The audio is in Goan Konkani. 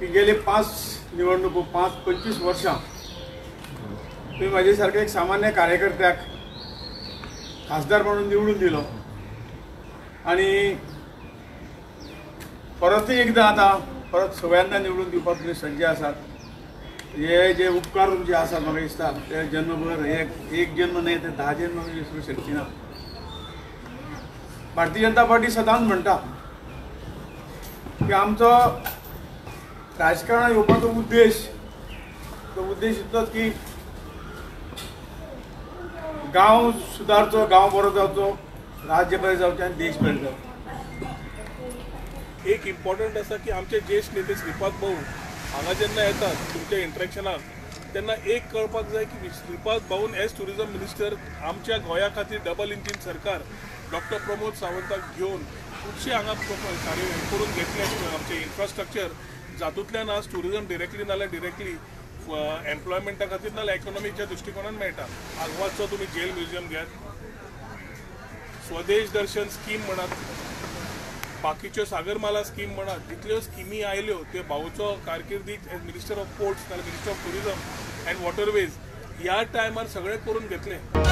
की गेले 5 निवडणुको 25 वर्षां तुम्ही माझे सारखे एक सामान्य कार्यकर्त्याक खासदार म्हणून निवडून दिलो आणि परतय एकदा आता परत सगळ्यांना निवडून दिवपाक तुमी सज्ज आसात। हे जे उपकार तुमचे आसात म्हाका दिसता ते जन्मभर एक जन्म न्हय ते 10 जन्म आमी विसरूंक शकची ना। भारतीय जनता पार्टी सदांच म्हणटा की आमचो राजकारणात येवपाचो उद्देश तो उद्देश इतलोच की गांव सुदारचो, गांव बरो जावचो, राज्य बरें जावचें आनी देश बरें जावचो। एक इम्पॉर्टंट आसा की आमचे ज्येश्ठ नेते श्रीपाद भाऊ हांगा जेन्ना येतात तुमच्या इंट्रॅक्शनाक तेन्ना एक कळपाक जाय की श्रीपाद भाऊन एज टुरिजम मिनिस्टर आमच्या गोंया खातीर डबल इंजीन सरकार डॉक्टर प्रमोद सावंताक घेवन खुबशे हांगा कार्य करून घेतले आमचे इन्फ्रास्ट्रक्चर जातूंतल्यान आज टुरिजम डिरेक्टली नाल्यार डिरेक्टली एम्प्लॉयमेंटा खातीर नाल्यार इकॉनॉमीच्या दृश्टिकोनान मेळटा। आगवादचो तुमी जेल म्युझियम घेयात, स्वदेश दर्शन स्कीम म्हणात, बाकीच्यो सागरमाला स्कीम म्हणात, जितल्यो स्किमी आयल्यो त्यो भाऊचो कारकिर्दीत एज मिनिस्टर ऑफ पोर्ट्स नाल्यार minister of tourism and waterways ह्या टायमार सगळें करून घेतलें।